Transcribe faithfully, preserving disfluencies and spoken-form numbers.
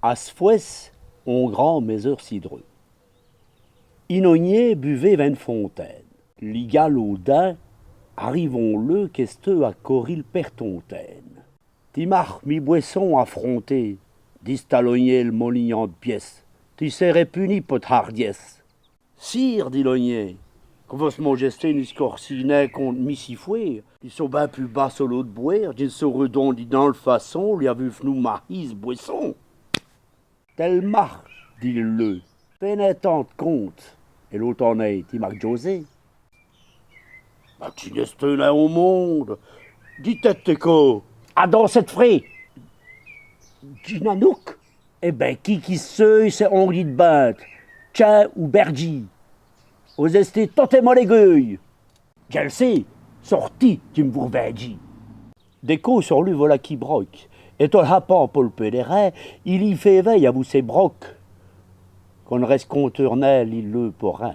As fwès on grand mèzeû cidreû. In ognêr buvéve ène fontêne. Li galoû d'in, arivant leû, qu'èsteût a cori l' pèrtontêne. Ti marques mi bwèsson a fronter, dist-ce a l'ognêr l' molignant d' pièsses, ti sèrès puni po t' hardièsse. Sire, dit l'ognêr, qu' vosse modjèsté n'èscorsî nin conte mi si fwért, i so bin pus bas so lot bwêre, dji n' saureû don di dins l' façon li avu v'nou mahî s' bwèsson. Tèl marque, dit l' leû, fêz nin tant d' conte, èt l'ôte an-êt, ti marques Djôsé. Bah, dji n'èsteû nin au monde, dit-ce èt co. Adon c'èst fré. Dji n'è nouque. Èt bin, qui qu'i seûye, c'èst on gris d' binte, tchin ou bèrdjî. Vos-èstez tot èmant lès gueûyes. Dji l' sé, sortîz, dji m' vos r'vindjî. Dès côps sur lu, volà qu'i broke, èt tot l' hapant po l' pèlèrin, i lî fêt vèy avou sès broques, qu'on n' rèsconteûre nin li leû po rin.